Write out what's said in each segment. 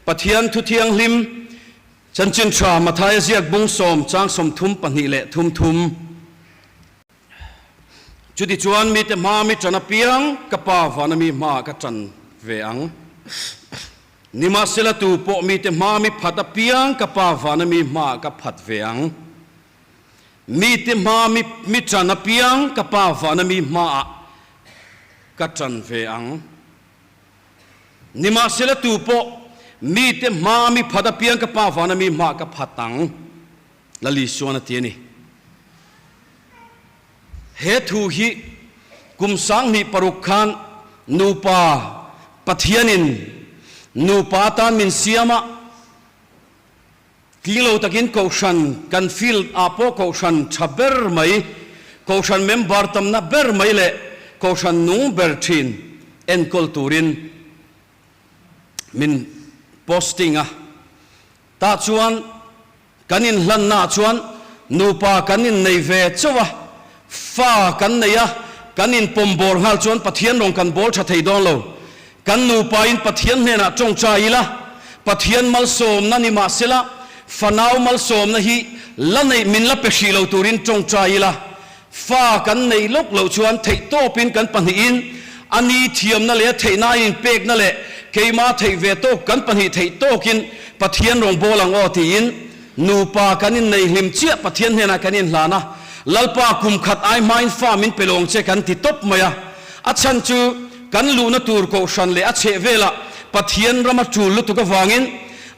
Pathian thu thianghlim Chanchin Tha Mathaia ziak bung sawm chang 32 leh thum thum. Chutichuan mite hmaa mi ṭan apiang ka Pa vana mi hmaah ka ṭan ve ang. Nimahsela tu pawh mite hmaa mi phat apiang ka Pa vana mi hmaah ka phat ve ang. Mite hmaa mi mi ṭan apiang ka Pa vana mi hmaah ka ṭan ve ang. Nimahsela tu pawh mite hmaa mi phat apiang ka Pa vana mi hmaah ka phat ang. Lal Isuan a ti a ni. He thu hi kum 26 khan nupa Pathianin nupa atan min siam a, tling lo takin Kohhran kan field ah pawh Kohhran tha ber mai, Kohhran member tamna ber mai leh Kohhran nung ber thin enkawl turin min posting a. Tah chuan Kan inhlannaah chuan nupa kan innei ve chauh a, fa kan nei a, kan inpawm bawr nghal chuan Pathian rawn kan bawl tha thei dawn lo. Kan nupain Pathian hnenah tawngtai ila, Pathian malsawmna ni mah sela, fanau malsawmna hi la neih min la pe hrih lo turin tawngtai ila, fa kan neih lawk loh chuan theihtawpin kan pahnihin a ni thiamna leh a theihna a inpekna leh keima theih ve tawk kan pahnih theih tawkin Pathian rawn bawl ang aw tiin nupa kan innei hlim chiah Pathian hnenah kan inhlan a, Lalpa kum khat ai hmain fa min pe lawng che kan ti tawp mai a, a chhan chu kan luhna tur kohhran leh a chheh velah Pathian rama tul lutuk avangin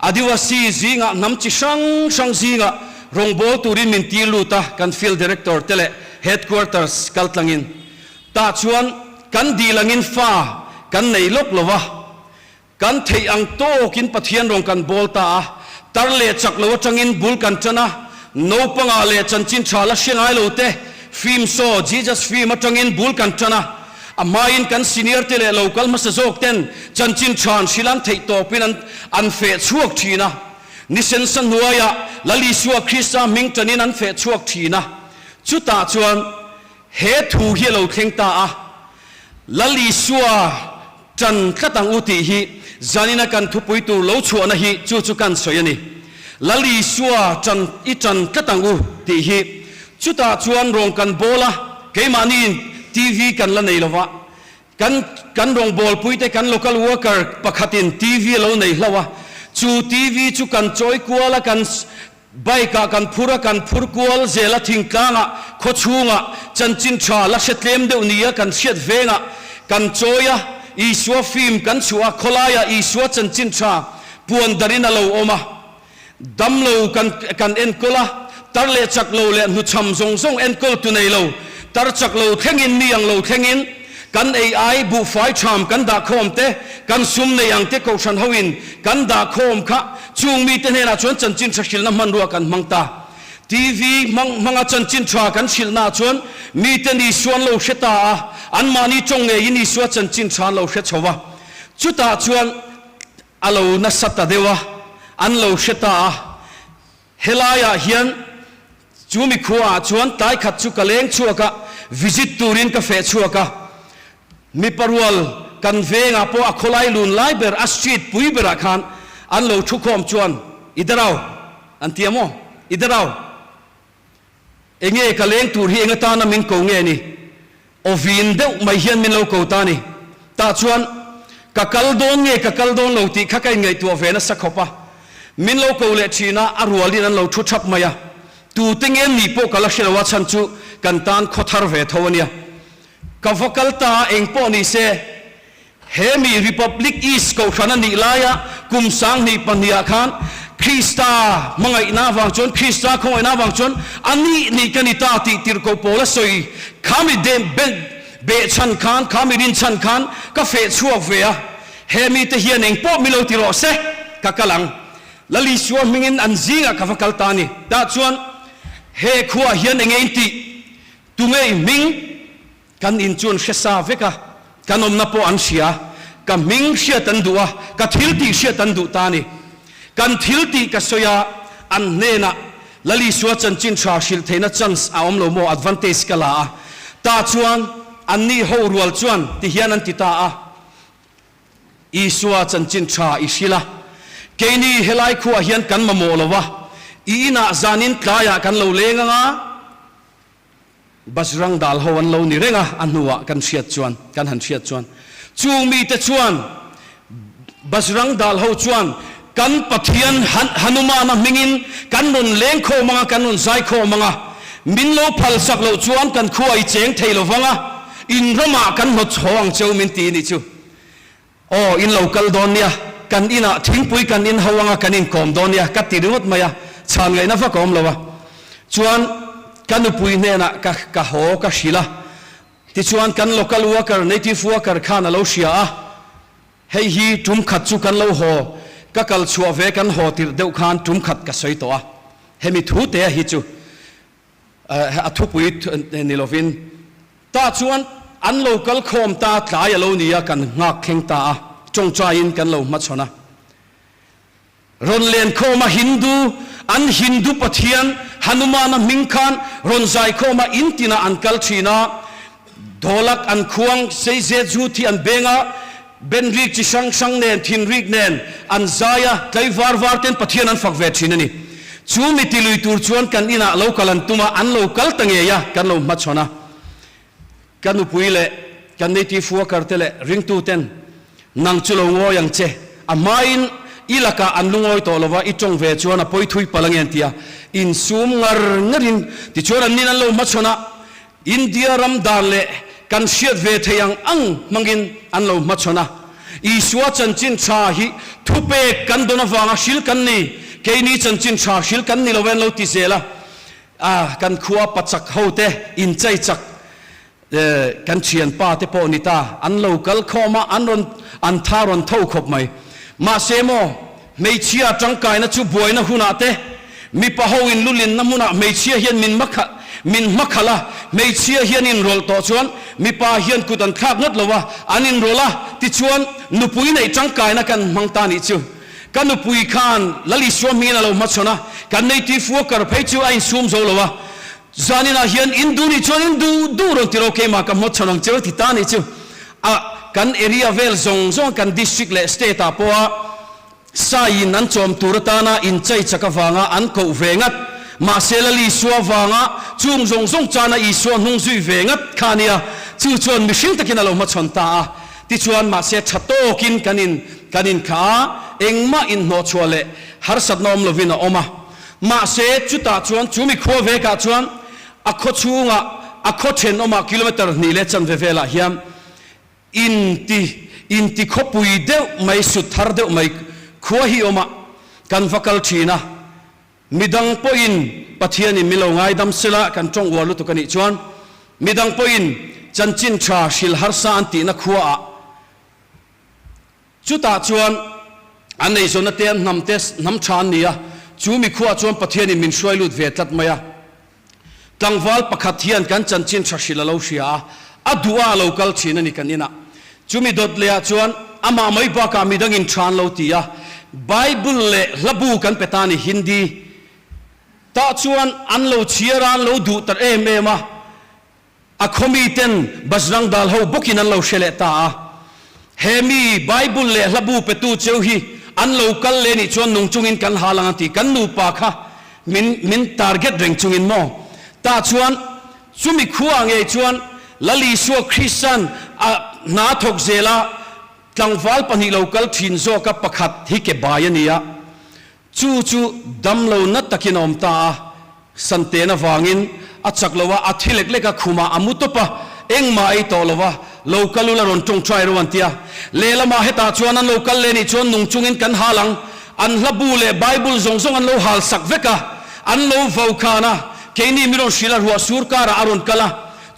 Adivasi zingah hnam chi hrang hrang zingah rawngbâwl turin min tir lut a, kan Field Director te leh Headquarters kal tlangin. Tah chuan kan dil angin fa kan nei lawk lo va, kan theih ang tawkin Pathian rawn kan bawl ta a, tar leh chak lo atangin bul kan tan a, naupangah leh chanchin tha la hre ngai lo te film saw Jesus film atangin bul kan tan a, A hmain kan senior te leh local hmasa zawk ten chanchin tha an hrilh an theih tawpin an an feh chhuak thin a. Nisensa hnuaiah Lal Isua Krista hming tanin an feh chhuak thin a. Chutah chuan he thu hi a lo thleng ta a, Lal Isua tan tlat ang u tih hi zanina kan thupui tur lo chhuahna hi chu chu kan sawi a ni. Lal Isua tan i tan tlat ang u tih hi. Chutah chuan rawng kan bawl a, keimahniin TV kan la nei lova, kan kan rawngbawlpuite kan local worker pakhatin TV a lo nei hlauh a, chu TV chu kan chawi kual a, kan bike ah kan phur a, kan phur kual zel a, thingtlangah, khawchhungah, chanchin tha la hre tlem deuh nia kan hriat vengah kan chawi a, Isua film kan chhuah a, khawlaiah Isua chanchin tha puan darin a lo awm a. Damlo kan kan enkawl a, tar leh chak lo leh hnuchham zawng zawng enkawl tu nei lo, tar chak lo thlengin mi ang lo thlengin kan ei ai buhfai tham kan dah khawm te, kan sum nei ang te kohhran hoin kan dah khawm kha chung mite hnenah chuan chanchin tha hrilhna hmanrua kan hmang ta. TV hmang hmanga chanchin tha kan hrilhnaah chuan mite ni suan lo hre ta a, anmahni tawng ngeiin Isua chanchin tha an lo hre chho va. Chutah chuan. A lo nasa ta deuh a, an lo hre ta a. Helaiah hian chu mikhuaah chuan tlai khat chu ka leng chhuak a, visit turin ka feh chhuak a. Mipa rual kan vengah pawh a khawlai lun lai ber, a street pui berah khan an lo thu khawm chuan, I darau, an ti a maw? I darau. Enge ka leng tur hi eng atana min ko nge ni? Aw vin deuh mai hian min lo ko ta ni. Tah chuan ka kal dawn nge ka kal dawn lo tih kha ka inngaihtuah ve nasa khawp a. Min lo ko leh thin a, a rualin an lo thu thap mai a. Tute nge ni pawh ka la hre lo a chhan chu kan tan khaw thar ve tho a nia. Ka va kal ta a eng pawh ni se He mi Republic East Kohhran a nih laia kum 2002 ah khan Krista hmangaihna avang chuan, Krista khawngaihna avang chuan a nih nih ka ni ta tih tirhkoh pawl a sawi. Kha mi behchhan khan, kha mi rinchhan khan ka feh chhuak ve a, he mite hian eng pawh mi lo ti rawh se, ka kal ang. Lal Isua hmingin an zingah ka va kal ta a ni. Tah chuan he khuaah hian enge in tih? Tunge i hming? Kan in chuan hre sa vek a, kan awmna pawh an hria. Ka hming hriat an duh a, ka thil tih hriat an duh ta a ni. Kan thil tih ka sawi a, an hnenah Lal Isua chanchin tha hrilh theihna chance a awm lo maw, advantage ka la a. Tah chuan anni ho rual chuan ti hian an ti ta a. Isua chanchin tha i hrilh a. Keini helai khuaah hian kan mamawh lo a, i inah zanin tlaiah kan lo leng ang a, Bajrang Dal ho an lo ni reng a, a hnuah kan hriat chuan, kan han hriat chuan chung mite chuan Bajrang Dal ho chuan kan Pathian Hanumana hmingin kan rawn leng khawm ang a, kan rawn zai khawm ang a, min lo phal sak loh chuan kan khua i cheng thei lo vang a, in ramah kan hlawt chhaw ang cheu min ti nih chu. Aw, in lo kal dawn nia, kan inah thingpui kan in ho anga kan inkawm dawn nia ka ti ringawt mai a, chhan ngaihna vak a awm lo a. Chuan ka nupui hnenah ka ka haw ka hrilh a, tichuan kan local worker, native worker khan a lo hria a, hei hi tum khat chu kan lo haw, ka kal chhuah ve kan haw tirh deuh khan tum khat ka sawi tawh a, hemi thu te hi chu A thupui ni lovin tah chuan an lo kal khawm ta, tlai a lo ni a, kan nghak thleng ta a, tawngtaiin kan lo hmachhawn a. Rawn len khawm a Hindu, an Hindu pathian Hanumana hming khan rawn zai khawm a, in tinah an kal thin a, Dawlak an khuang, sei zet zu thi an beng a, benrik chi hrang hrang nen, thinrik nen an zai a, tlai var var ten Pathian an fak ve thin a ni. Chu mi ti lui tur chuan kan inah lo kal an tum a, an lo kal ta ngei a, kan lo hmachhawn a. Ka nupui leh kan native worker te leh ringtu ten nang chu lo ngawi ang che, a hmain i lakah an lungawi tawh lo va, i tawng ve chuan a pawi thui palh ange an ti a, insum ngar ngarin tichuan an nin an lo hmachhawn a, India ram dan leh kan hriat ve thei ang ang hmangin an lo hmachhawn a. Isua chanchin tha hi thupek kan dawn avanga hril kan ni, keini chanchin tha hril kan ni lo e an lo ti zel a. A kan khua pachak ho te inchei chak kan thianpa te pawh ni ta, an lo kal khawm a, an rawn an tha rawn tho khawp mai. Mahse maw Hmeichhia tangkaina chu buaina hunah te, mipa ho in lulinna hmunah hmeichhia hian min min hmakhalh a, hmeichhia hian inrawlh tawh chuan mipa hian kut an thlak ngawt lo a, an inrawlh a, tichuan nupui neih tangkaina kan hmang ta nih chu. Ka nupui khan Lal Isua hmingin a lo hmachhawn a, kan native worker phei chu a insum zo lo a, zaninah hian in duh nih chuan in duh duh rawn ti ro keimah ka hmachhawn ang cheu ti ta nih chu. A kan area vel zawng zawng kan district leh state ah pawha Saiin an chawm tur atana inchei chak avanga an koh ve ngat, mahse Lal Isua avanga chung zawng zawng chana Isua hnung zui ve ngat kha a nia, chu chuan mihring takin a lo hmachhawn ta a. Tichuan mahse tha tawkin kan in kan inkhah a, engmah inhnawhchhuah leh harsatna awm lovin a awm a. Mahse chutah chuan chu mi khua vekah chuan a khaw chhungah a khaw thenawmah kilometre hnih leh chanve velah hian Inti, inti khawpui deuh mai, sut thar deuh mai khua hi awm a, kan va kal thin a. Midang pawhin Pathianin min lo ngaidam sela kan tawng uar lutuk a nih chuan midang pawhin chanchin tha hril harsa an tihna khuaah Chutah chuan an eizawnna te, an hnam te, hnam tha an ni a, chu mi khuaah chuan Pathianin min hruai lut ve tlat mai a. Tlangval pakhat hian kan chanchin tha hrilh a lo hria a, a duh a a lo kal thin a ni kan inah. Chumi dawt lehah chuan amah mai bakah midangin tha an lo ti a, Bible leh hlabu kan pe ta a ni, Hindi tah chuan an lo chhiar a, an lo duh ta em em a. A khawmi ten Bajrang Dal ho bawkin an lo hre leh ta a. He mi Bible leh hlabu petu cheu hi an lo kal leh nih chuan nung chungin kan hal ang a ti. Kan nupa kha min min target reng chungin maw? Tah chuan chumi khuaah ngei chuan Lal Isua Krista'n a hna thawk zel a, tlangval pahnih lo kal thin zawka pakhat hi ke bai a ni a. Chu chu damlo na takin a awm ta a, Santen avangin a chak lo a, a thi lek lek a, khumah a mu tawp a, engmah a ei tawh lo a, lo kal ula rawn tawngtai ro an ti a. Lehlamah hetah chuan an lo kal leh nih chuan nung chungin kan hal ang, an hlabu leh Bible zawng zawng an lo hal sak vek a, an lo vau khan a, keini mi rawn hrilh a, ruah sur karah a rawn kal a,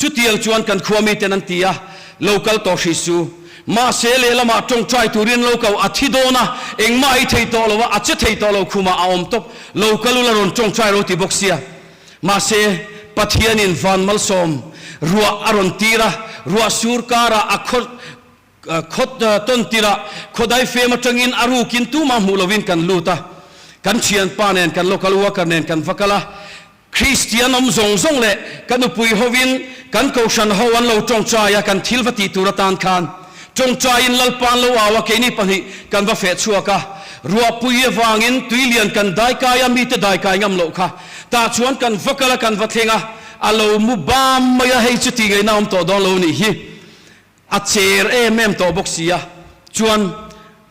chutiang chuan kan khua miten an ti a, lo kal tawh hrih su. Mahse, lehlamah tawngtai turin lo kau a thi dawn a, engmah ei thei tawh lo a, a che thei tawh lo khumah a awm tawp. Lo kal ula rawn tawngtai ro ti bawk sia. Mahse, Pathianin van malsawm ruah a rawn tir a, ruah sur karah a khaw khaw tawn tirah khawdai fem atangin a rukin tumah hmuh lovin kan lut a. Kan thianpa nen, kan local worker nen kan va kal a. Kristian awm zawng zawng leh ka nupui hovin kan kohhran ho an lo tawngtai a, kan thil va tih tur atan khan tawngtaiin Lalpa an lo au a, keini pahnih kan va feh chhuak a. Ruahpui avangin tuilian kan daikai a, mite daikai ngam loh kha. Tah chuan kan va kal a, kan va thleng a, a lo mu bam mai a, hei chu tih ngaihna awm tawh dawn lo nih hi. A cher em em tawh bawk si a, chuan,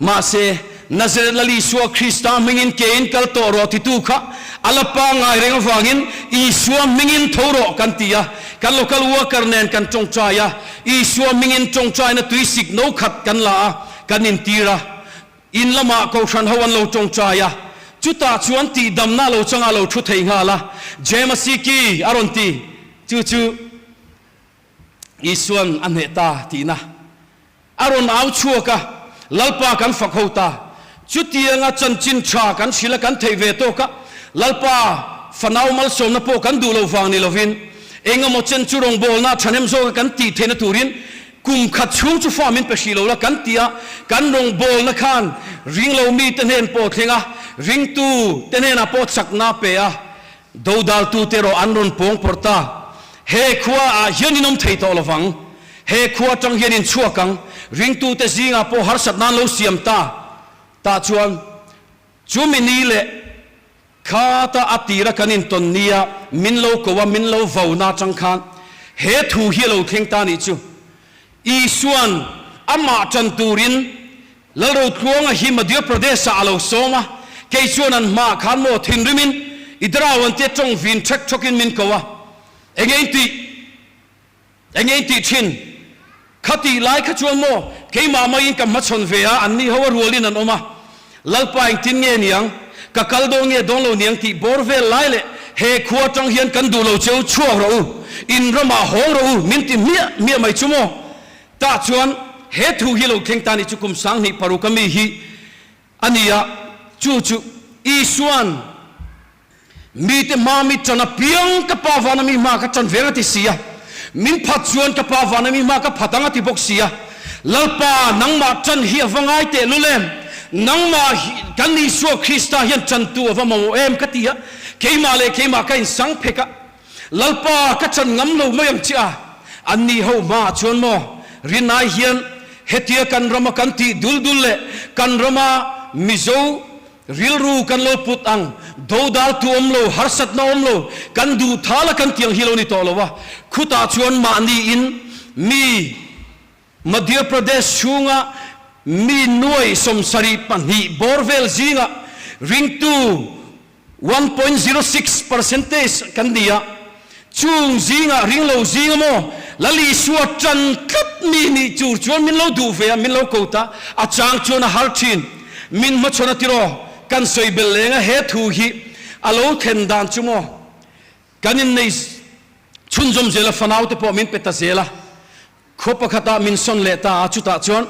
Mahse, Nazareth Lal Isua Krista hmingin kein kal tawh rawh titu kha a la pangngai reng avangin Isua hmingin tho rawh kan ti a, kan local worker nen kan tawngtai a, Isua hmingin tawngtaina tuisik no khat kan la a, kan intir a, in lamah Kohhran ho an lo tawngtai a, chutah chuan tihdamna a lo changa a lo thu thei nghal a, Jemasiki a rawn ti, chu chu. Isuan a hneh ta tihna a rawn au chhuak a, Lalpa kan fak ho ta. Chutianga chanchin tha kan hrilh a kan theih ve tawk a, Lalpa fanau malsawmna pawh kan duh loh vang ni lovin, eng emaw chen chu rawngbawlna thahnem zawka kan tih theihna turin kum khat chhung chu fa min pe hrih lo la kan ti a, kan rawngbawlna khan ringlo mite hnen pawh thleng a, ringtu te hnenah pawh chakna a pe a. Dodaltute erawh an rawn pawng pawrh ta. He khua ah hian in awm thei tawh lo vang. He khua atang hian in chhuak ang. Ringtute zingah pawh harsatna an lo siam ta. Tah chuan chumi ni leh khata a tira kan intawn nia min lo ko a, min lo vo na atang khan he thu hi a lo thleng ta nih chu. Isuan amah tan turin Lalrotluanga hi Madhya Pradesh-ah a lo sawm a, kei chuan an hmaah khan maw thinrimin i darau tia tawng vin ṭhek ṭhawkin min ko a, enge in tih? Enge in tih ṭhin? Kha tih lai kha chuan maw keimah maiin ka hmachhawn ve a, anni ho a rualin an awm a, Lalpa engtin nge niang? Ka kal dawn nge dawn lo niang tih bawr vel lai leh he khua aṭang hian kan duh lo cheu chhuak rawh u, in ramah hawng rawh u min ti hmiah hmiah mai chu maw? Tah chuan he thu hi lo thleng ta ni chu kum 26 a mi hi a ni a, chu chu Isua'n mite hma mi ṭan apiang ka Pa vana mi hma ka ṭan veng a ti si a, min phat chuan ka Pa vana mi hma ka phat ang a ti bawk si a. Lalpa, nangmah ṭan hi a va ngai teh lul em? Nangmah hi kan Isua Krista hian ṭantu a va mamawh em? ka ti a, keimah leh keimah ka insang phek a. Lalpa ka chan ngam lo mai ang che a, an ni ho hmaah chuan maw rinai hian hetia kan rama kan tih dul dul leh kan rama Mizo rilru kan lo put ang, dodal tu awm lo, harsatna awm lo, kan duh thal a kan tiang hi lo ni tawh lo a, khutah chuan mahni in mi Madhya Pradesh chhunga mi nuai 72 bawr vel zingah ringtu 1.06 percentage kan ni a, chung zingah ringlo zing emaw Lal Isua tan tlat mi nih tur chuan min lo duh ve a, min lo ko ta, a chang chuan a har thin. Min hmachhawn a tiraw, kan sawi belh leng a, he thu hi a lo thlen dan chu maw kan innei chhunzawm zel a, fanau te pawh min pe ta zel a, Khaw pakhatah min sawn leh ta a, chutah chuan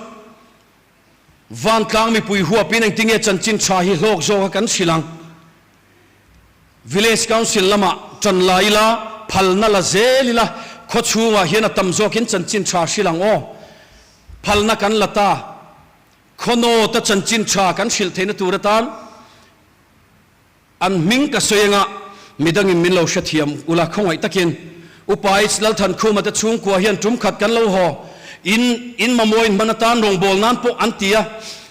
vantlang mipui huapin engtinge chanchin tha hi hlawk zawka kan hrilh ang? Village Council lamah tan la ila, phalna la zel ila, khaw chhungah hian a tam zawkin chanchin tha hrilh ang aw. Phalna kan la ta, khaw nawta chanchin tha kan hrilh theihna tur atan, An hming ka sawi anga midangin min lo hrethiam ula khawngaih takin Upa H Lalthankhuma te chhungkua hian tum khat kan lo haw in in mamawin hman atan rawngbâwl nan pawh an ti a,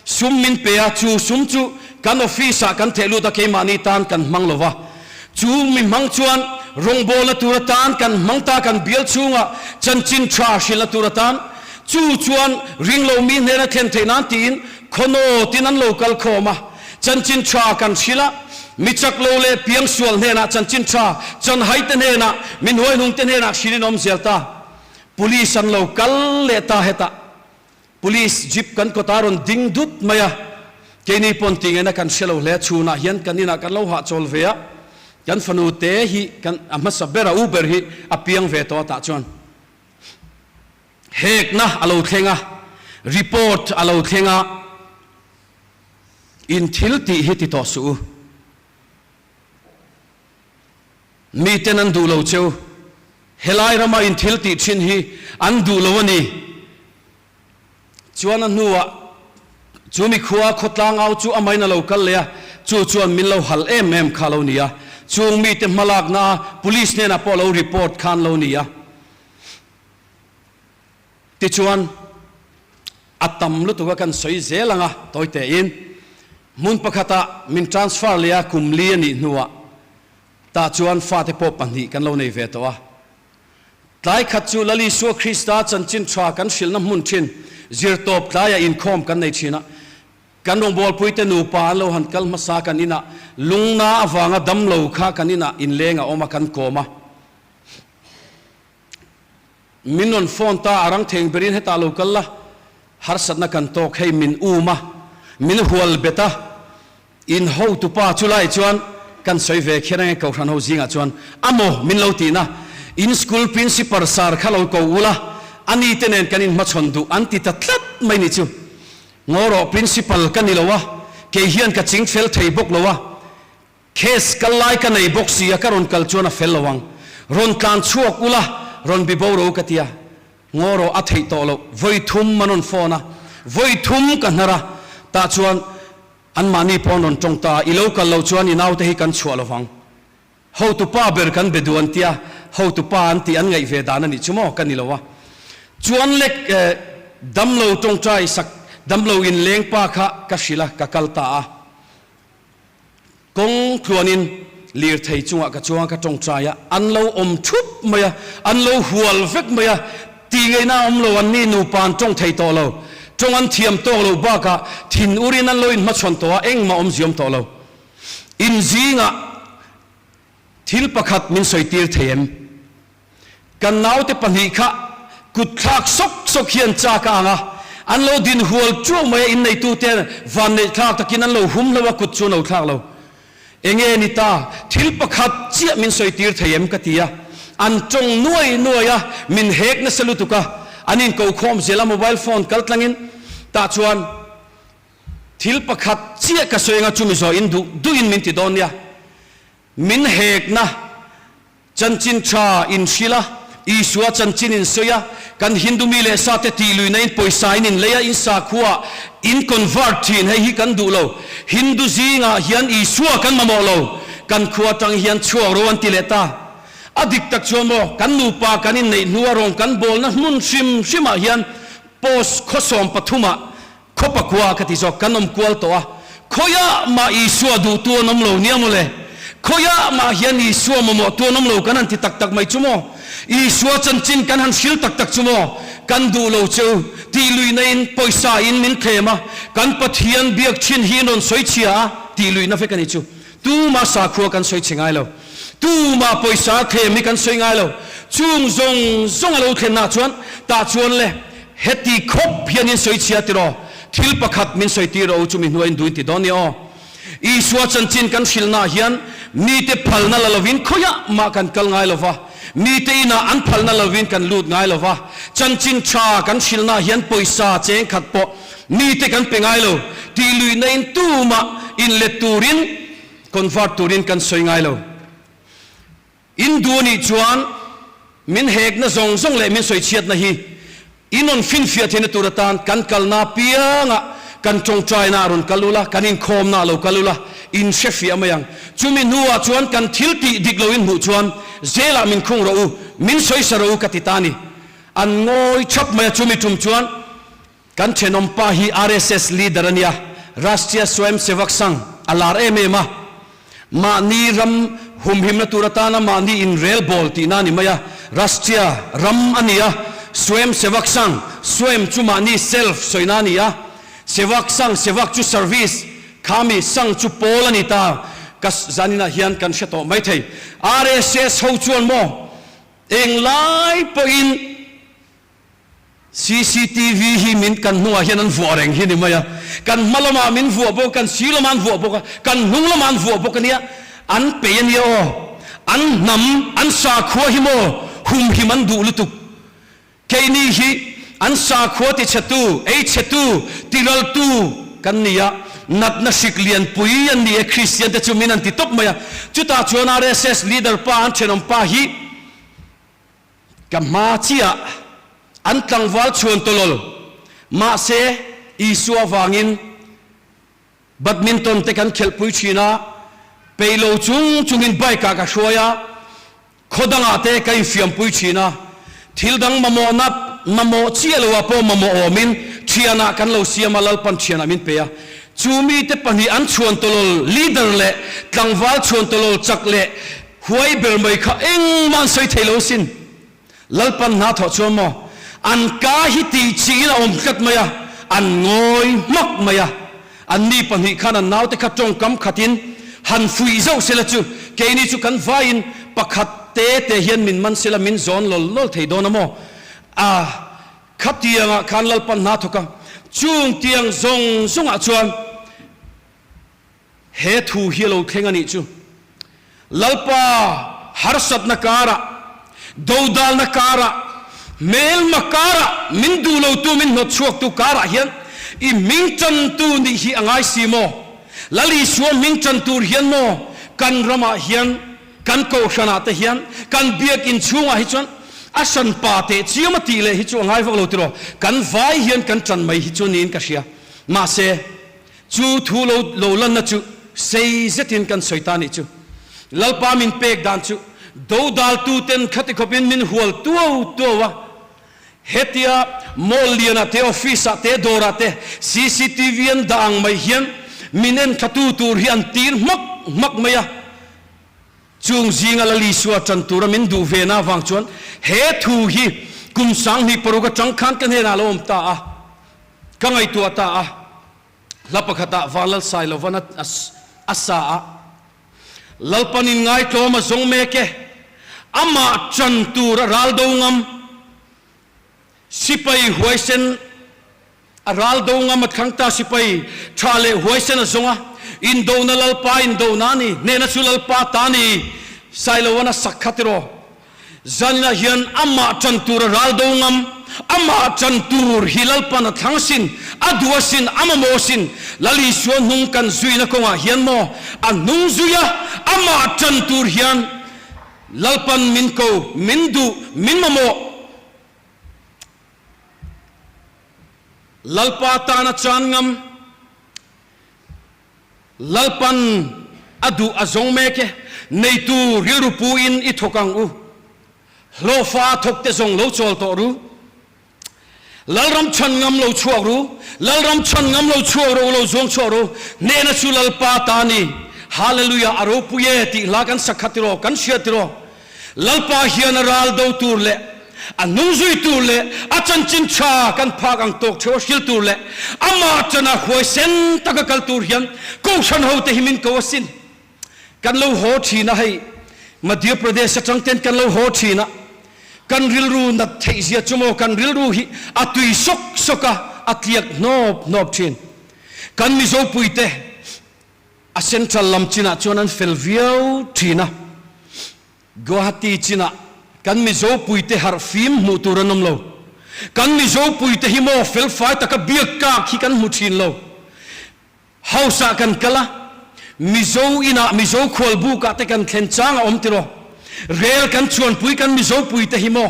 sum min pe a, chu sum chu kan office ah kan theh lut a keimahni tan kan hmang lo va, chu mi hmang chuan rawngbâwlna tur atan kan hmang ta kan bial chhungah chanchin tha hrilhna tur atan chu chuan ringlo mi hnena thlen theih nan tiin khawnawtin an lo kal khawm a. Chanchin tha kan hrilh a, mi chak lo leh piangsual hnenah chanchin tha, chanhai te hnenah, mi hnuaihnung te hnenah hrilhin awm zel ta. Police an lo kal leh ta hetah. Police jeep kan kawtah rawn ding dut mai a, keini pawn tingaihna kan hre lo hle. Chhunah hian kan inah kan lo hahchawl ve a, kan fanu te hi kan a hmasa ber a, u ber hi a piang ve tawh a tah chuan hekna a lo thleng a, report a lo thleng a. In thil tih hi ti tawh suh u. Miten an duh lo cheu. Helai rama in thil tih thin hi an duh lo a ni. Chuan a hnuah chu mikhua khawtlang au chu amahin a lo kal leh a, chu chuan min lo hal em em kha lo ni a. Chung mite hmalakna a police hnenah pawh lo report khan lo ni a. Tichuan, a tam lutuk a kan sawi zel ang a, tawi tein. Hmun pakhatah min transfer leh a, kum li a nih hnuah tah chuan fate pawh pahnih kan lo nei ve tawh a. Tlai khat chu Lal Isua Krista chanchin tha kan hrilhna hmun thin zirtawp tlaiah inkhawm kan nei thin a. Kan rawngbawlpuite nupa an lo han kal hmasa kan inah lungna avanga damlo kha kan inah inleng a awm a kan kawm a. Min rawn phone ta a rang theng berin hetah lo kal la, harsatna kan tawk hei min um a, min hual bet a, in hotupa chu lai chuan kan sawi ve kher ange Kohhran ho zingah chuan a maw min lo tihna, in school principal sir kha lo ko ula, ani te nen kan inhmachhawn duh an ti ta tlat mai ni chu. Ngaw rawh principal ka ni lo a, kei hian ka ching fel thei bawk lo a, Case kal lai ka nei bawk si a, ka rawn kal chuan a fel lo ang. Rawn tlan chhuak ula, rawn bi bo ro ka ti a. Ngaw rawh a theih tawh loh, vawi thum an rawn phone a, vawi thum ka hnar a, tah chuan anmahni pawh an rawn tawng ta a, i lo kal loh chuan i naute hi kan chhuah lo vang. Hotupa ber kan be duh an tia, hotupa an tih an ngaih ve dan a nih chu maw ka ni lo a. Chuan lek damlo tawngtai sak, damlo inleng pa kha ka hrilh a, ka kal ta a. Kawng tluanin lirthei chungah ka chuang a, ka tawngtai a, an lo awm thup mai a, an lo hual vek mai a, tih ngaihna a awm lo, anni nupa an tawng thei tawh lo, tawng an thiam tawk lo bakah thin urin an lo inhmachhawn tawh a, engmah awmziawm tawh lo. In zingah thil pakhat min sawi tir thei em? Kan naute pahnih kha kut thlak sawk sawk hian chak a ang a, an lo din hual ṭuau mai a, inneitute vanneih thlak takin an lo hum hlo a, kut chu an lo thlak lo. Enge ni ta, thil pakhat chiah min sawi tir thei em ka ti a, an ṭawng nuai nuai a, min hek nasa lutuk a, an inkokhawm zel a mobile phone kal tlangin tah chuan thil pakhat chiah ka sawi anga chumi zawh in duh duhin min ti dawn nia, min hekna Chanchin tha in hrilh a, Isua chanchin in sawi a, kan Hindu mi leh sa te tih luihna in pawisa in in lei a, in sakhua in convert thin, hei hi kan duh lo. Hindu zingah hian Isua kan mamawh lo, kan khua atang hian chhuak ro an ti leh ta. A dik tak chuan maw, kan nupa kan inneih hnua rawng kan bawlna hmun hrim hrimah hian post khawsawm pathumah Khaw pakua ka ti zawk, kan awm kual tawh a, khawiah mah Isua duhtu an awm lo nia mawle, khawiah mah hian Isua mamawhtu an awm lo kan han ti tak tak mai chu maw? Isua chanchin kan han hril tak tak chu maw? Kan duh lo cheu, tih luihna in pawisa in min thlem a, kan Pathian biak thin hi in rawn sawi chhia a, tih luihna vek a ni chu. Tuma sakhua kan sawi chhe ngai lo, tuma pawisa thlem hi kan sawi ngai lo. Chung zawng zawng a lo thlenna chuan tah chuan le heti khawp hian in sawi chhia tiraw? Thil pakhat min sawi tir rawh u chumi hnuaiin duin ti dawn nia aw. Isua chanchin kan hrilhnaah hian mite phalna la lovin khawiah mah kan kal ngai lo va, mite inah an phalna lovin kan lut ngai lo va, chanchin tha kan hrilhnaah hian pawisa cheng khat pawh Mite kan pe ngai lo, tih luihna in tumah inlet turin, convert turin kan sawi ngai lo. In duh anih chuan min hekna zawng zawng leh min sawi chhiatna hi in rawn finfiah theihna tur atan kan kalna apiangah kan tawngtaina ah rawn kal ula, kan inkhawmna ah lo kal ula, in hrefiah mai ang. Chumi hnuah chuan kan thil tih dik lo in hmuh chuan zelah min khung rawh u, min sawisa rawh u ka ti ta a ni. An ngawi thap mai a, chumi tum chuan Kan thenawm pa hi RSS leader a nia, Rashtriya Swayamsevak Sangh a lar em em a. Mahni ram humhimna tur atana mahni inrel bawl tihna a ni mai a. Rashtriya ram a ni a, Swayamsevak Sangh, Swayam chu mahni self sawina a ni a, Sevak Sangh, Sevak chu service, khami Sangh chu pawl a ni ta. Ka zaninah hian kan hre tawh maithei. RSS ho chuan maw englai pawhin Cctv hi min kan hnungah hian an vuah reng hi ni mai a, kan hma lamah min vuah bawk, kan sir lamah an vuah bawk a, kan hnung lamah an vuah bawk a nia, an pei a nia aw, an hnam, an sakhua hi maw humhim an duh lutuk, keini hi an sakhua tichhetu, eichhetu, tiraltu kan ni a, natna hrik lianpui an ni e, Kristian te chu min an ti tawp mai a, chutah chuan RSS leader pa an thenawm pa hi, Ka hma chiah an tlangval chhuan tawlawl. Mahse, Isua vangin badminton te kan khelhpui thin a, peilo chung chungin bike ah ka hruai a, khaw dangah te ka infiampui thin a, thil dang mamawhna mamawh chiah loah pawh mamawh awmin thianah kan lo siam a, Lalpan thianah min pe a. Chu mite pahnih an chhuantawlawl leader leh tlangval chhuantawlawl chak leh huai ber mai kha engmah an sawi thei lo asin. Lalpan hna thawh chuan maw an ka hi tih chiin a awm tlat mai a, an ngawi hmak mai a. Anni pahnih khan an naute kha tawngkam khatin han fuih zauh sela chu keini chu kan vaiin pakhat te te hian min man sela min zawn lawl lawl thei dawn a maw? A Khatiangah khan Lalpan hna thawk a, chung tiang zawng zawngah chuan he thu hi a lo thleng a nih chu. Lalpa harsatna karah, dodalna karah, hmelma karah, min duh lotu min hnawt chhuaktu karah hian i hming tantu nih hi a ngai si maw? Lal Isua hming tan tur hian maw kan ramah hian Kan kohhranah te hian kan biakinn chhungah hi chuan a hran pa teh chiam a tih leh hi chu a ngai vak lo tiraw? Kan vai hian kan ṭan mai hi chu niin ka hria. Mahse, chu thu lo lo lanna chu sei zetin kan sawi ta nih chu. Lalpa min pek dan chu dodaltuten khati khawpin min hual tuau tuau a. Hetia mall lianah te, office ah te, dawrah te cctv an dah ang mai hian min enthlatu tur hi an tir hmak hmak mai a. Chung zinga Lal Isua ṭan tura min duh ve na avang chuan he thu hi kum 2006 aṭang khan ka hnenah a lo awm ta a, ka ngaihtuah ta a. Hla pakhatah Vanlal Sailovan a sa a, Lalpan inngaihtlawm a zawng mek e, amah ṭan tur a ral do ngam, sipai huaisen, A ral do ngam a thlang ta sipai tha leh huaisen a zawng a, indona Lalpa indona a ni, hnehna chu Lalpa ta a ni, Sailoan a sak kha tiraw. Zaninah hian amah tan tur a ral do ngam, amah tan tur hi Lalpan a thlang sin, a duh a sin, a mamawh sin, Lal Isua hnung kan zuina kawngah hian maw a hnung zui a, amah tan tur hian Lalpan min ko, min duh, min mamawh. Lalpa tana chan ngam, Lalpan a duh a zawng mek e, neitu rilru pu in i thawk ang u, hlawhfa thawk te zawng lo chawl tawh ru, Lalram chhan ngam lo chhuak ru, Lalram chhan ngam lo chhuak rawh u, lo zuang chhuak rawh u, hnehna chu Lalpa ta a ni, Hallelujah a ropui e tih hla kan sak kha tiraw, kan hria tiraw. Lalpa hian a ral do tur leh a hnung zui tur leh a chanchin tha kan phak ang tawk theuh a hril tur leh amah chana huaisen taka kal tur hian Kohhran hote hi min ko asin. Kan lo haw thin a hei Madhya Pradesh atang ten kan lo haw thin a kan rilru nat theih zia chu maw kan rilru hi a tui sawk sawk a a tliak hnawp hnawp thin. Kan Mizo puite A central lam chinah chuan an fel viau thin a, Guwahati chinah kan Mizo puite harh fim hmuh tur an awm lo. Kan Mizo puite hi maw felfai taka biak kak hi kan hmu thin lo. House ah kan kal a, Mizo inah Mizo khualbuk ah te kan thlen chang a awm tiraw. Rel kan chuanpui kan Mizo puite hi maw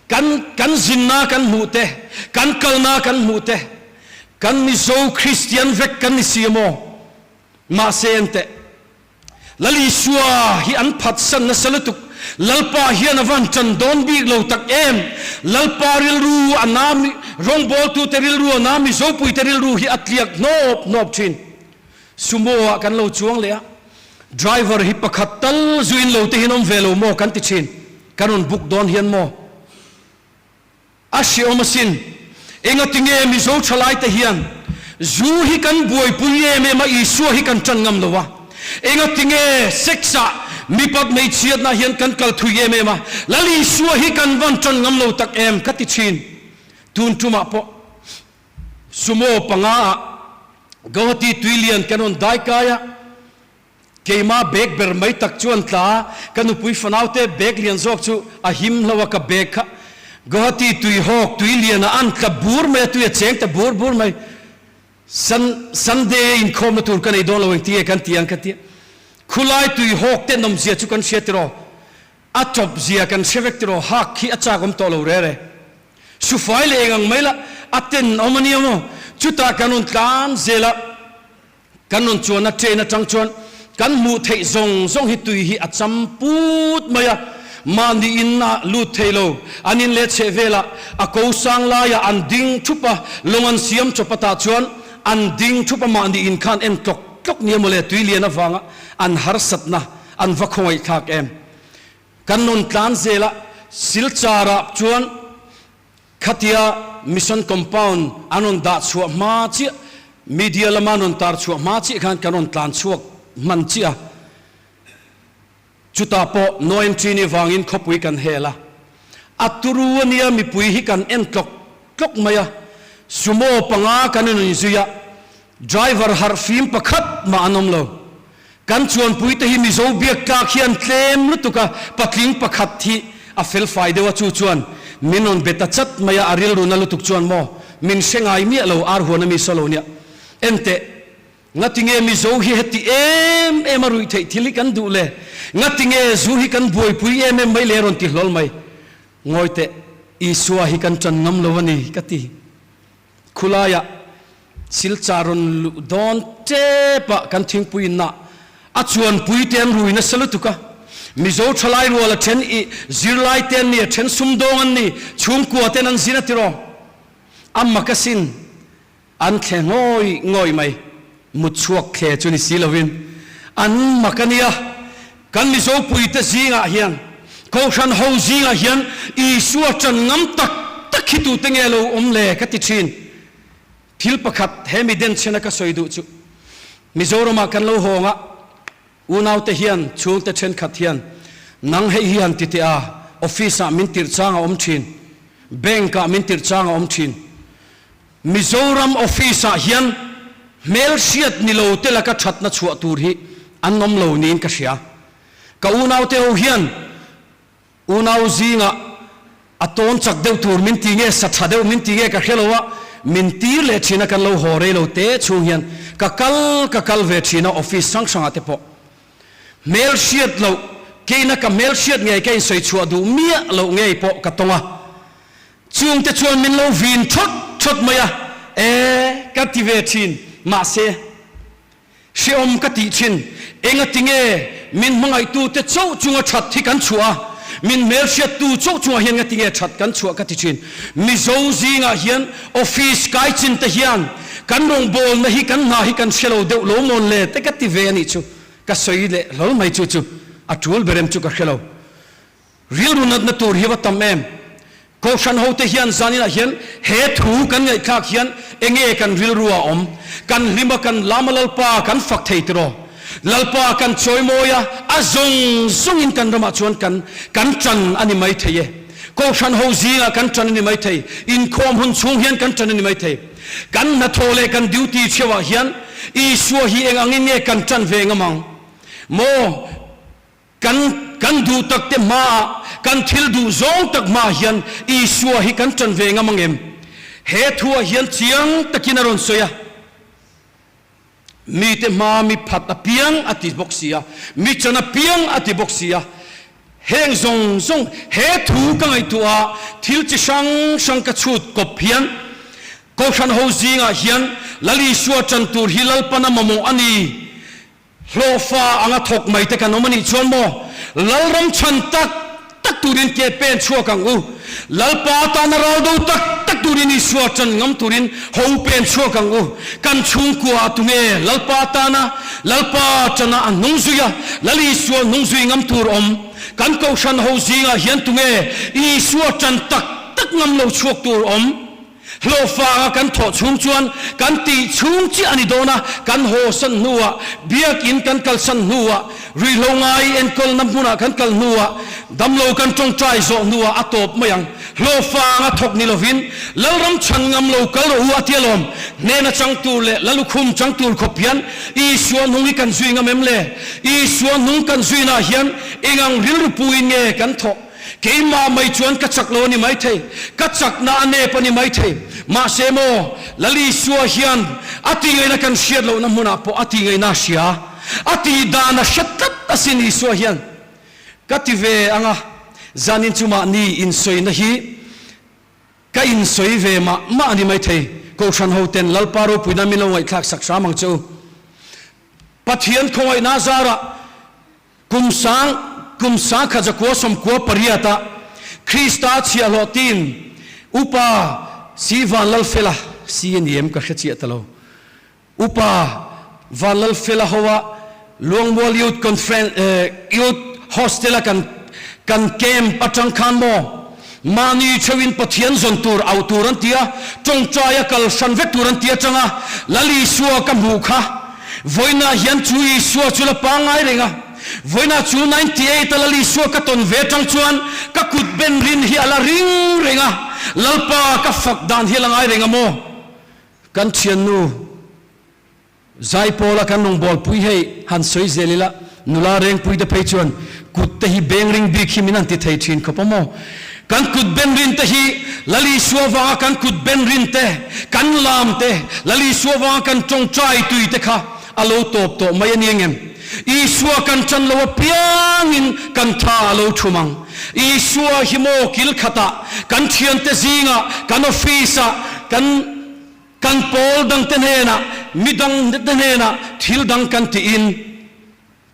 kan kan zinna kan hmuh te, kan kalna kan hmuh te, Kan Mizo Kristian vek kan ni si maw? Mahse enteh, Lal Isua hi an phatsan nasa lutuk, Lalpa hian a van ṭan dawn bik lo tak em? Lalpa rilru a na, rawngbawltute rilru a na, Mizopuite rilru hi a tliak hnawp hnawp ṭhin. Sumo ah kan lo chuang leh a, driver hi pakhat tal zuin lo te hian awm ve lo maw kan ti ṭhin, kan rawn book dawn hian maw? A hreawm asin. Engatinge Mizo thalaite hian zu hi kan buaipui em em a, Isua hi kan tan ngam lo a. Engatinge sex ah mipat hmeichhiatna hian kan kal thui em em a, Lal Isua hi kan van tan ngam lo tak em ka ti thin. Tun tumah pawh Sumo panga ah Gauhati tuilian kan rawn dai kai a, Keima bag ber mai tak chu an tla a, ka nupui fanaute bag lian zawk chu a him hlo a, ka bag kha Guwahati tuihawk tui lian ah an tla bur mai a, tui a cheng ta bur bur mai. Sun Sunday inkhawmna tur ka nei dawn lo engtinge kan ti ang ka ti a, khulai tuihawk te nawmzia chu kan hria tiraw, a tawp zia kan hre vek tiraw, hak khi a chak awm tawh lo re re. Sufai leh eng ang mai lah a tenawm a nia maw, chutah kan rawn tlan zel a. Kan rawn chuanna train atang chuan kan hmuh theih zawng zawng hi tui hi a cham put mai a, mahni in a lut thei lo. An in leh chheh velah a ko sang laiah an ding thup a, lawng an siam chawp atah chuan an ding thup a mahni in khan en tlawk tlawk nia mawle tui lian avanga an harsatna an va khawngaihthlak em. Kan rawn tlan zel a, Silchar ah chuan khatia Mission Compound an rawn dah chhuah hma chiah, media lama an rawn tar chhuah hma chiah khan kan rawn tlan chhuak hman chiah a. Chutah pawh no entry ni vangin khawpui kan hel a, a turu ania mipui hi kan en tlawk tlawk mai a, Sumo panga kan inzui a, driver harhfim pakhat mah an awm lo. Kan chuanpui te hi Mizo biak tlak hian tlem lutuk a, patling pakhat hi a felfai deuh a, chu chuan min rawn be ta chat mai a, a rilru na lutuk chuan maw min hre ngai miah lo, ar huan a mi saw lo nia. Enteh, ngatinge Mizo hi heti em em a ruih theih thil hi kan duh le? Ngatinge zu hi kan buaipui em em mai le? A rawn ti hlawl mai. Ngawi teh, Isua hi kan ṭan ngam lo a ni, ka ti. Khulaiah Silchar rawn luh dawn tep ah kan thingpui inah a chuanpui te an rui nasa lutuk a, Mizo thalai rual a then i zirlai te an ni, a then sumdawng an ni, chhungkua ten an zin a tiraw? A mak asin, an thle ngawi ngawi mai, mut chhuak thle chu ni si lovin an mak a nia. Kan Mizo puite zingah hian, Kohhran ho zingah hian Isua ṭan ngam tak tak hi tute nge lo awm le ka ti ṭhin. Thil pakhat he mi denchhena ka sawi duh chu, Mizoramah kan lo hawng a, unaute hian, chhungte ṭhenkhat hian, nang hei hi han ti teh a, office-ah min tirh chang a awm ṭhin, bank-ah min tirh chang a awm ṭhin. Mizoram office ah hian hmelhriat ni lo te laka thatna chhuah tur hi an awm lo niin ka hria. Ka unaute ho hian unau zingah a tawn chak deuh tur min ti nge, sa tha deuh min ti nge ka hre lo a, min tir leh thin a kan lo haw rei lo te chhung hian ka kal ka kal ve thin a office hrang hrangah te pawh. Hmelhriat loh, keina ka hmelhriat ngei ka insawi chhuah duh miah loh ngei pawh ka tawng a. Chungte chuan min lo vin thawt thawt mai a, E, ka ti ve thin, mahse, hrehawm ka tih thin. Engatinge min hmangaihtute chauh chunga that hi kan chhuah a, min hmelhriattu chauh chungah hian ngatinge that kan chhuah ka ti thin. Mizo zingah hian office kai chin te hian kan rawngbawlna hi kan hna hi kan hre lo deuh lo mawn le te ka ti ve a nih chu. Ka sawi leh hlawl mai chu chu a tul berem chu ka hre lo. Rilru natna tur hi va tam em? Kohhran hote hian zaninah hian he thu kan ngaihthlak hian enge kan rilru a awm? Kan hlim a, kan lam a Lalpa kan fak thei tiraw? Lalpa kan chawimawi a, a zawng zawngin kan ramah chuan kan kan tan a ni mai thei e. Kohhran ho zingah kan tan a ni mai thei, inkhawm hun chhung hian kan tan a ni mai thei. Kan hnathawh leh kan duty theuhah hian Isua hi eng angin nge kan tan ve ngam ang maw? Kan kan duh tak te hmaah, kan thil duh zawng tak hmaah hian Isua hi kan ṭan ve ngam ang em? He thuah hian chiang takin a rawn sawi a, Mite hmaa mi phat apiang a ti bawk si a, mi chan apiang a ti bawk si a. Heng zawng zawng he thu ka ngaihtuah a, thil chi hrang hrang ka chhut kawp hian Kohhran ho zingah hian Lal Isua ṭan tur hi Lalpana mamawh a ni. Hlawhfa anga thawk mai te kan awm a nih chuan maw Lalram chhan tak tak turin ke pen chhuak ang u. Lalpa tana ral do tak tak turin Isua chan ngam turin ho pen chhuak ang u. Kan chhungkua ah tunge Lalpa tana Lalpa chana a hnung zui a, Lal Isua hnung zui ngam tur awm? Kan kohhran ho zingah hian tunge Isua chan tak tak ngam lo chhuak tur awm? Hlawhfanga kan thawh chhung chuan kan tih chhung chiah a ni dawn a, kan hawsan hnuah, biakin kan kalsan hnuah, ruihhlo ngai enkawlna hmunah kan kal hnuah, damlo kan tawngtai zawh hnuah a tawp mai ang. Hlawhfanga thawk ni lovin Lalram chhan ngam lo kal rawh u a ti alawm. Hnena chang tur leh Lalukhum chang tur khawp hian Isua hnung hi kan zui ngam em le? Isua hnung kan zuinaah hian engang rilru puin nge kan thawh? Keimah mai chuan ka chak lo a ni maithei, ka chakna a nep a ni maithei. Mahse maw, Lalisua hian a tihngaihna kan hriat lohna hmunah pawh a tihngaihna a hria, a tih dan a hre tlat asin Isua hian. Ka ti ve ang a, zanin chu mahni insawina hi ka insawi ve mah mah a ni maithei. Kohhran hoten Lalpa ropuina min lo ngaihthlak sak hram ang che u. Pathian khawngaihna zarah Kum sang, kum sangkha zakua sawmkua pariata Krista chhiahhlawh team upa Si Vanlalfela si a ni em ka hre chiah ta lo. Upa Vanlalfela hoa Luangmual Youth Conference Youth Hostel a kan kan camp atang khan maw mahni theuhin Pathian zawn tur auh tur an ti a, tawngtai a kal hran vek tur an ti atang a, Lal Isua ka hmuh kha vawiinah hian chu Isua chu la pangngai reng a, vawiinah chu 98 a Lal Isua ka tawn ve atang chuan ka kut ben rin hi a la ring reng a, Lalpa ka fak dan hi a la ngai reng a maw? Kan thiannu Zaipawla kan rawngbawlpui hei han sawi zel ila, nula rengpuite phei chuan kut te hi beng ring bik hi min han ti thei thin khawp a maw? Kan kut ben rin te hi Lal Isua vanga kan kut ben rin te, kan lam te, Lal Isua vanga kan tawngtai tui te kha a lo tawp tawh mai a ni engem? Isua kan tan lo apiangin kan tha a lo thum ang. Isua hi maw kil khatah, kan thiante zingah, kan office-ah, kan kan pawl dangte hnenah, midangte hnenah thil dang kan tiin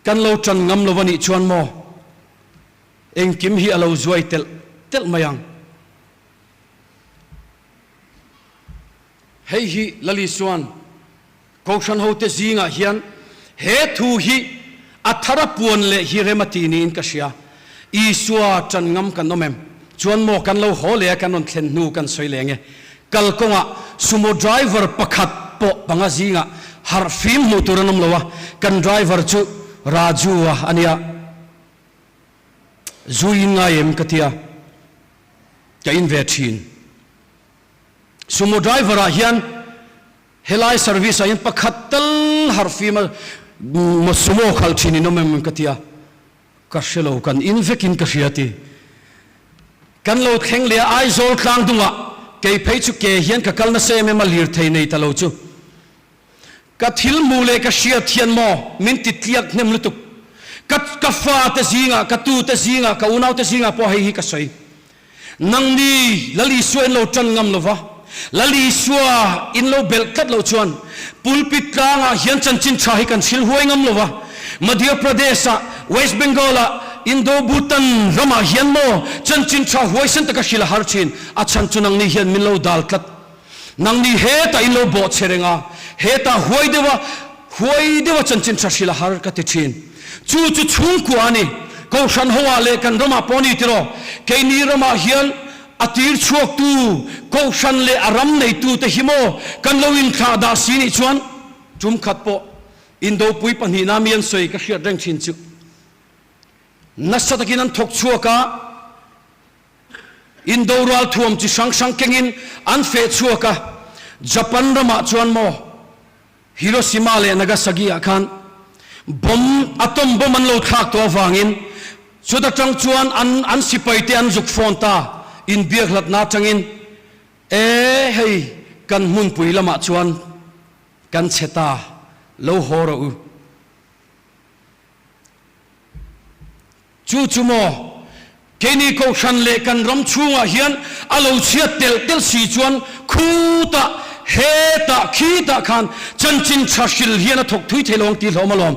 kan lo tan ngam lo a nih chuan maw engkim hi a lo zuai telh telh mai ang. Hei hi Lal Isua'n Kohhran hote zingah hian he thu hi a thar a puan leh hi rem a ti niin ka hria. Isua ṭan ngam kan awm em? Chuan maw kan lo haw leh a kan rawn thlen hnu kan sawi leng e. Kalkawngah sumo driver pakhat pawh panga zingah harh fim hmuh tur an awm lo a, kan driver chu Raju-a a nia. Zu in ngai em ka tia, ka in ve ṭhin. Sumo driver ah hian Helai service ah hian pakhat tal harh fim a sumo khalh thin in awm em ka ti a, ka hre lo kan in vek in ka hria ti. Kan lo thleng leh a Aizawl tlang dungah kei phei chu ke hian ka kal nasa em em a lirthei nei ta lo chu. Ka thil hmuh leh ka hriat hian maw min ti tliak hnem lutuk. Ka ka fa te zingah ka tu te zingah ka unau te zingah pawh hei hi ka sawi. Nangni Lal Isua in lo tan ngam lova, Lal Isua in lo belh tlat loh chuan pulpit tlangah hian chanchin tha hi kan hrilh huai ngam lova, Madhya Pradesh-ah, West Bengal-ah, Indo-Bhutan ramah hian maw chanchin tha huaisen taka hrilh a har thin, a chhan chu nangni hian min lo dal tlat. Nangni hetah in lo bawh che reng a, hetah huai deuha huai deuha chanchin tha hrilh a har ka ti thin. Chu chu chhungkua a ni. Kohhran hoah leh kan ramah pawh a ni tiraw? Keini ramah hian a tir chhuaktu kohhran leh a ram neitute hi maw kan lo inthlah dah si nih chuan tum khat pawh Indopui pahnihna mi an sawi ka hriat reng thin chu nasa takin an thawk chhuak a, Indo ralthuam chi hrang hrang kengin an feh chhuak a, Japan ramah chuan maw Hiroshima leh Nagasaki ah khan bomb, atom bomb an lo thlak tawh avangin chuta tang chuan an an sipai te an zuk phone ta, inbiak hlatna atangin e hei kan hmunpui lamah chuan kan chhe ta, lo haw rawh u. Chu chu maw, keini Kohhran leh kan ram chhungah hian a lo chhiat telh telh si chuan khutah, hetah, khitah khan chanchin tha hril hian a thawk thui thei lo ang tih hlawm alawm.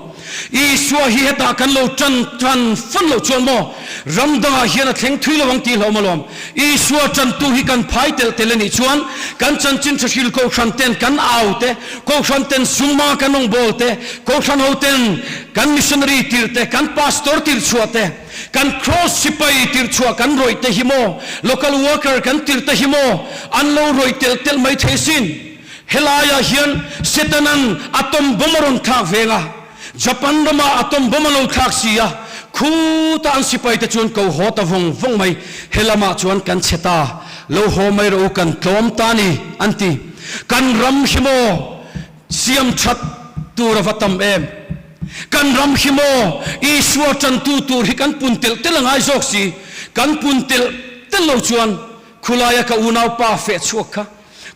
Isua hi hetah kan lo tan tan fan loh chuan maw ram dangah hian a thleng thui lo ang tih hlawm alawm. Isua tantu hi kan phai telh telh a nih chuan kan chanchin tha hril Kohhran ten kan au te, Kohhran ten summa kan rawngbâwl te, Kohhran ho ten kan missionary tirh te, kan pastor tirh chhuah te, kan cross sipai tirh chhuah kan rawih te hi maw, local worker kan tirh te hi maw an lo rawih telh telh mai thei sin. Helaiah hian Setanan atom bomb a rawn thlak veng a, Japan ramah atom bomb a lo thlak si a, khutah an sipai te chuan ko haw ta vawng vawng mai, helamah chuan kan chhe ta, lo haw mai rawh u kan tlawm ta ni an ti. Kan ram hi maw siam that tur a va tam em? Kan ram hi maw Isua tantu tur hi kan pun telh telh a ngai zawk si, kan pun telh telh lo chuan khulaia ka unaupa feh chhuak kha,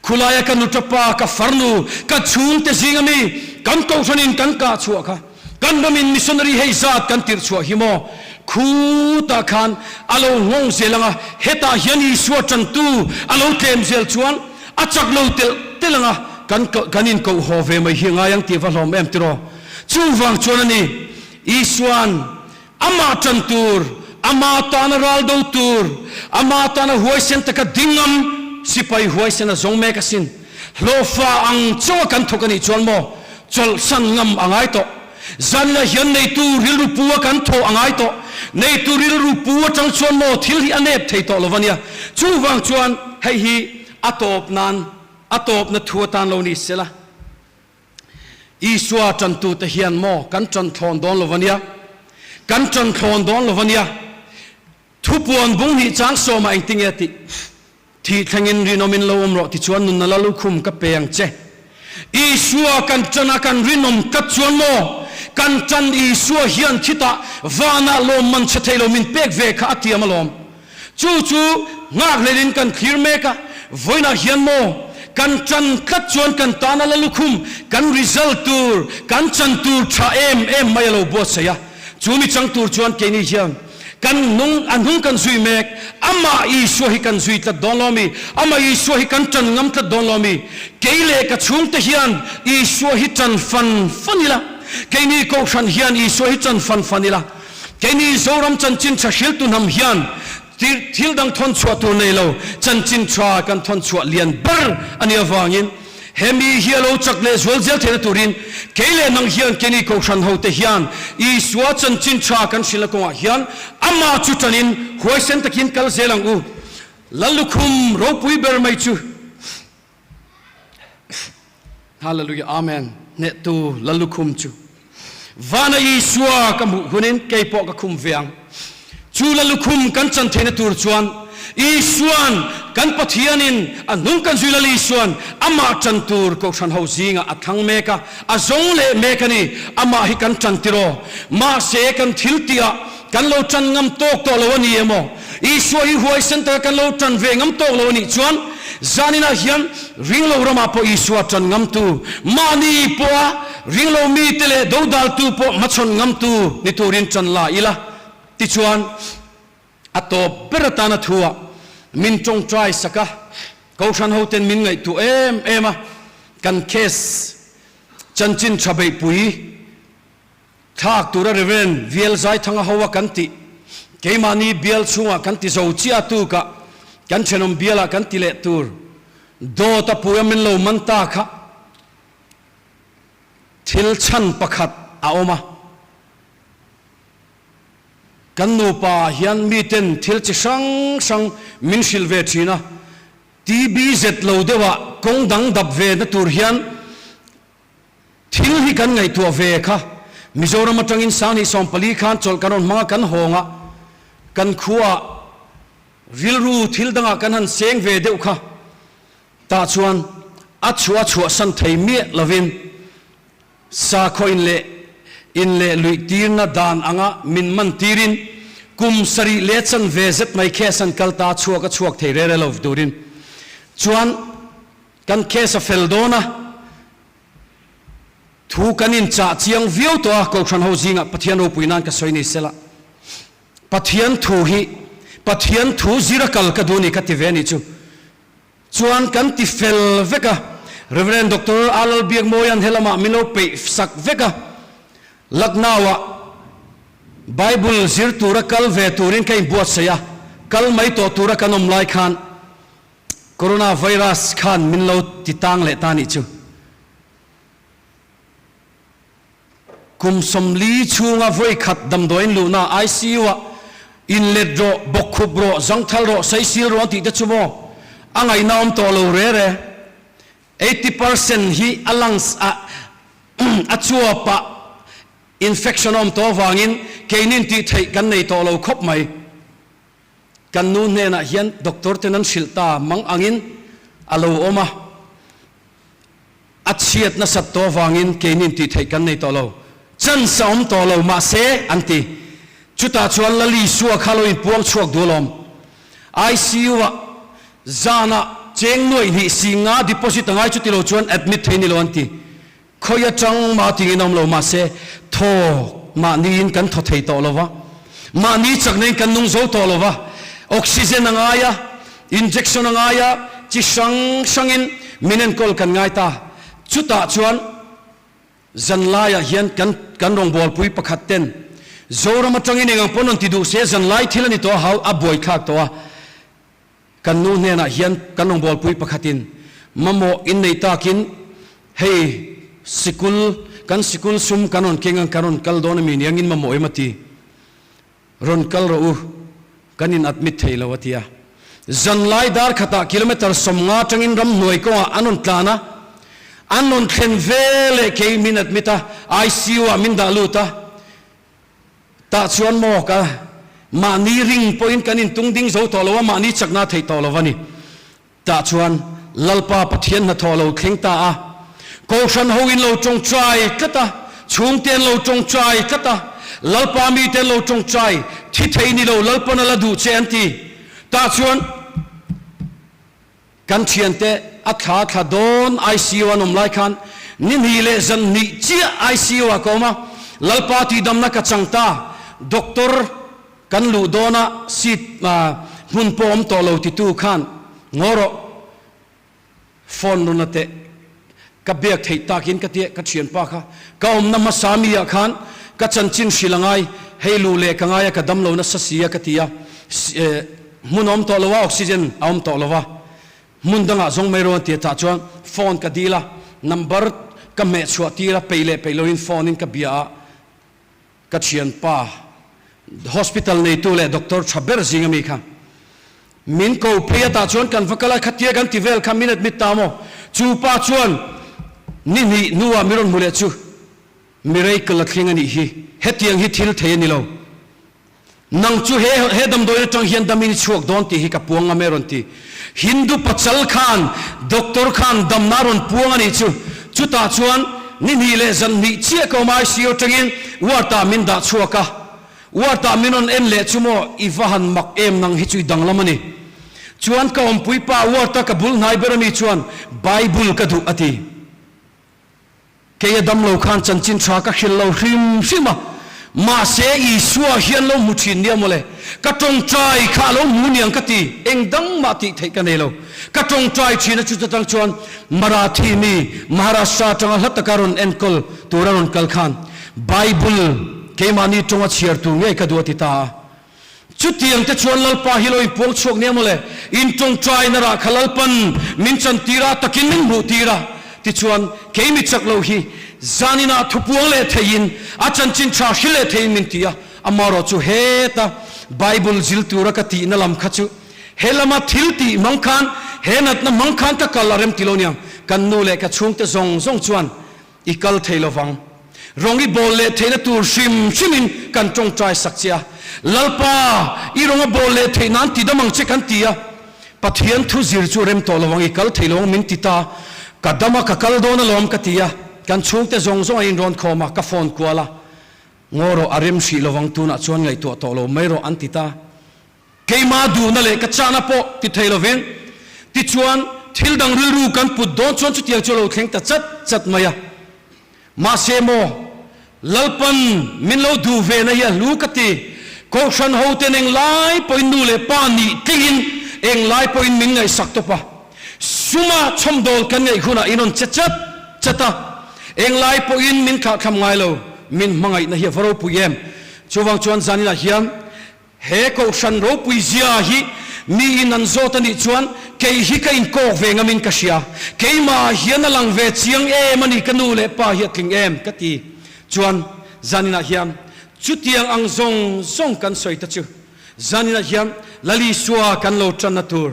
khulaia ka nutapa, ka farnu, ka chhungte zinga mi kan kohhranin kan kah chhuah kha, kan ramin missionary hei zat kan tirh chhuah hi maw khutah khan a lo nghawng zel ang a, hetah hian Isua tantu a lo tlem zel chuan A chak lo telh telh ang a, kan kan inkoh haw ve mai hi a ngai ang tih a va hlawm em tiraw? Chuvang chuan a ni, Isua'n amah tan tur, ama tana ral do tur, ama tana huaisen taka ding ngam sipai huaisen a zawng mek asin. Hlawhfa ang chauha kan thawk a nih chuan maw? Chawlhsan ngam a ngai tawh. Zanina hian neitu rilru pu a kan thawh a ngai tawh. Neitu rilru pu atang chuan maw thil hi a nep thei tawh lo a nia. Chuvang chuan hei hi a tawp nan a tawpna thu atan lo ni sela. Isua tantute hian maw kan tan thlawn dawn lo a nia. Kan tan thlawn dawn lo a nia. Thupuan bung hnih chang sawmah engtinge a tih? Thih thlengin rinawmin lo awm rawh tichuan nunna la lukhum ka pe ang che. Isua kan tan a kan rinawm tlat chuan maw? Kan tan Isua hian khitah vanah lawmman che thei lo min pek ve kha a tiam alawm. Chu chu nghakhlelin kan thlir mek a, vawiinah hian maw? Kan tan tlat chuan kan tana la lukhum kan result tur kan chan tur tha em em mai a lo buatsaih a. Chu mi chang tur chuan keini hian Kan nung, a hnung kan zui mek. Amah Isua hi kan zui tlat dawn lo mi? Amah Isua hi kan ṭan ngam tlat dawn lo mi? Kei leh ka chhungte hian Isua hi ṭan fan fan ila. Keini Kohhran hian Isua hi ṭan fan fan ila. Keini Zoram chanchin ṭha hriltu hnam hian thil dang thawn chhuah tur nei lo chanchin ṭha kan thawn chhuah lian ber a nih avangin, He mi hi a lo chak leh zual zel theihna turin kei leh nang hian keini Kohhran hote hian Isua chanchin tha kan hrilhna kawngah hian amah chu tanin huaisen takin kal zel ang u. Lallukhum ropui ber mai chu. Hallelujah Amen. Hnehtu Lallukhum chu. Vana Isua ka hmuh hunin kei pawh ka khum ve ang. Chu la lukhum kan chan theihna tur chuan Isua'n kan Pathianin a hnung kan zui Lal Isua'n amah ṭan tur Kohhran ho zingah a thlang mek a, a zawng leh mek a ni. Amah hi kan ṭan tiraw? Mahse kan thil tihah kan lo ṭan ngam tawk tawh lo a ni emaw? Isua hi huaisen taka kan lo ṭan ve ngam tawk lo a nih chuan zaninah hian ringlo ramah pawh Isua ṭan ngamtu, mahni pawha ringlo mite leh dodaltu pawh hmachhawn ngamtu ni turin ṭan la ila. Tichuan, a tawp ber atana thuah min ṭawngṭai sak a, Kohhran hoten min ngaihtuah em em a, kan case chanchin ṭha beihpui, Thlak tura Rev. Vial Zaithanga hoa kan tih, keimahni bial chhungah kan ti zo chiah tukah kan thenawm bialah kan ti leh tur dawt a puia min lo man ta kha thil chhan pakhat a awm a. Kan nupa hian miten thil chi hrang hrang min hrilh ve thin a, TBZ lo deuhah kawng dang dap ve na tur hian Thil hi kan ngaihtuah ve kha. Mizoram atangin Sanghnih 14 khan chawlh kan rawn hmang a, kan hawng a, kan khuaah rilru thil dangah kan han seng ve deuh kha. Tah chuan a chhuah a chhuahsan thei miah lovin sakhaw in leh in leh luih tirna dan anga min man tirin kum sarih leh chanve zet mai case an kal ta chhuak a chhuak thei rere lo turin chuan kan case a fel dawn a. Thu kan inchah chiang viau tawh a, Kohhran ho zingah Pathian ropui nan ka sawi ni sela. Pathian thu hi Pathian thu zira kal ka duh ni ka ti ve a nih chu. Chuan kan ti fel vek a, Rev. Doctor A Lalbiakmawia'n helamah min lo peih sak vek a, Lucknow-ah Bible zir tura kal ve turin ka inbuatsaih a, kal mai tawh tura kan awm lai khan Corona virus khan min lo ti tang leh ta nih chu. Kum 40 chhunga vawi khat damdawiin luhna ICU ah inlet rawh, bawkkhup rawh, zangthal rawh, saisir rawh an tih te chu maw a ngaihna awm tawh lo re re. 80% hi a lungs ah a chuap ah infection a awm tawh avangin keinin tih theih kan nei tawh lo khawp mai. Kan nu hnenah hian doctor ten an hrilh ta mang angin a lo awm a, a chhiat nasat tawh avangin keinin tih theih kan nei tawh lo, chance a awm tawh lo mahse an ti. Chutah chuan Lalisua kha lo inpuang chhuak duh alawm. ICU ah zanah cheng nuaih hnih singa deposit a ngai chuti lo chuan admit thei ni lo an ti. Khawi atang mah tingin a awm lo mahse thaw mahniin kan thaw thei tawh lo va, mahni chakna in kan nung zo tawh lo va, oxygen a ngai a, injection a ngai a, chi hrang hrangin min enkawl kan ngai ta. Chutah chuan zanlaiah hian kan kan rawngbawlpui pakhat ten Zoram atangin eng ang pawn rawn ti duh se zanlai thil a ni tawh a, hau a buaithlak tawh a. Kan nu hnenah hian kan rawngbawlpui pakhatin mamawh innei takin hei Sikul, kan sikul sum kan rawn keng ang, kan rawn kal dawn a mi niangin mamawh em a ti. Rawn kal rawh u, kan in admit thei lo a ti a. Zanlai dar khatah kilometre 50 atangin ramhnuai kawngah an rawn tlan a, an rawn thlen veleh kei min admit a, ICU ah min dah lut a. Tah chuan maw ka mahni ring pawhin kan intung ding zo tawh lo a, mahni chakna a theih tawh lo a ni. Tah chuan Lalpa Pathian hnathawh lo thleng ta a, Kohhran ho in lo tawngtai tlat a, chhungte an lo tawngtai tlat a, Lalpa mite an lo tawngtai, thi thei ni lo Lalpan a la duh che an ti. Tah chuan kan thiante a thla thla dawn ICU an awm lai khan ni hnih leh zan hnih chiah ICU ah ka awm a, Lalpa tihdamna ka chang ta, Doctor Kan luh dawnah seat hmun pawh awm tawh lo titu khan ngaw rawh, phone rawn la teh, ka biak theih takin ka tia ka thianpa kha ka awmna hmasa mi ah khan ka chanchin hrilh a ngai, hei luh leh ka ngai a ka damlo nasa si a ka ti a, hmun a awm tawh lo a, oxygen a awm tawh lo a, hmun dangah zawng mai rawn ti a tah chuan phone ka dil a, number ka hmeh chhuah tir a, peih leh peih loin phone in ka bia a. Ka thianpa, hospital neitu leh doctor tha ber zing ami kha min ko phei a, tah chuan kan va kal a, khatia kan ti vel kha min admit ta maw? Chu pa chuan ni hnih hnuah mi rawn hmu leh chu miracle a thleng a nih hi, hetiang hi thil thei a ni lo. Nang chu he he damdawiin atang hian damin i chhuak dawn tih hi ka puang ngam e rawn ti. Hindu pachal khan doctor khan damna a rawn puang a nih chu. Chutah chuan ni hnih leh zan hnih chiah ka awm a ICU atangin ward ah min dah chhuak a. Ward ah min rawn en leh chu maw i va han mak em nang hi chu i danglam a ni. Chuan ka awmpui pa ward a ka bul hnai ber ami chuan Bible ka duh a ti. Kei a damlo khan chanchin tha ka hrilh lo hrim hrim a, mahse Isua hian lo hmu thin nia mawle, ka tawngtai kha a lo hmu niang ka ti, eng dang mah tih theih ka nei lo. Ka tawngtai thin a chuta tang chuan Marathi mi Maharashtra atanga hla taka rawn enkawl tura rawn kal khan Bible keimahni tawnga chhiar tur ngei ka duh a ti ta a. Chutiang te chuan Lalpa hi lo inpuang chhuak nia mawle, in tawngtaina rah kha Lalpan min chantir a, takin min hmuh tir a. Tichuan, kei mi chak lo hi zaninah thupuang leh theiin, a chanchin tha hri leh theiin min ti a. Amaherawh chu heta Bible zil tura ka tihna lam kha chu he lama thil tih hmang khan, he natna hmang khan ka kal a rem ti lo niang. Kan nu leh ka chhungte zawng zawng chuan I kal thei lovang. Rawng i bawl leh theihna tur hrim hrimin kan tawngtai sak che a. Lalpa, i rawng a bawl leh theih nan ti dam ang che kan ti a. Pathian thu zir chu rem tawh lovang, i kal thei lovang min ti ta. Ka dam a, ka kal dawn alawm ka ti a. Kan chhungte zawng zawng an inrawn khawm a, ka phone kual a. Ngaw rawh, a rem hrih lovang tunah chuan ngaihtuah tawh lo mai rawh an ti ta. Keimah duhna leh ka chahna pawh ti thei lovin, tichuan thil dang rilru kan put dawn chuan chutiang chu a lo thleng ta chat chat mai a. Mahse maw, Lalpan min lo duh ve na hi a hlu ka ti. Kohhran hoten englai pawhin nu leh pa nih tlingin englai pawhin min ngaihsak tawp a. Suma chhawmdawl kan ngaih hunah in rawn che chat chat a, englai pawhin min thlahthlam ngai lo, min hmangaihna hi a va ropui em. Chuvang chuan zaninah hian He kohhran ropui zia hi mi in an zawt a nih chuan kei hi ka inkawk ve ngamin ka hria. Keimah hian a lang ve chiang em a ni ka nu leh pa hi a tling em ka ti. Chuan zaninah hian chutiang ang zawng zawng kan sawi ta chu zaninah hian Lalisua kan lo tanna tur,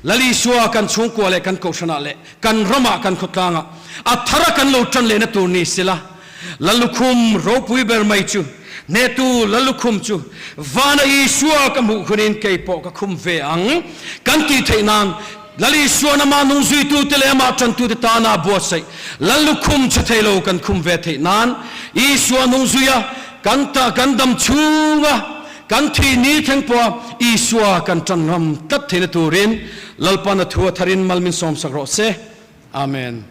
Lalisua kan chhungkua leh kan kohhranah leh kan ramah kan khawtlangah a thara kan lo tan lehna tur ni sela, Lallukhum ropui ber mai chu, Hnetu Lallukhum chu vana Isua ka hmuh hunin kei pawh ka khum ve ang kan tih theih nan Lal Isua'n amah nungzuitute leh amah tantute tana a buatsaih Lallukhum chhe thei lo kan khum ve theih nan Isua nungzuia kan ta kan dam chhunga kan thih ni thleng pawha Isua kan tan ram tlat theihna turin Lalpan a thu a tharin mal min sawmsak rawh se. Amen.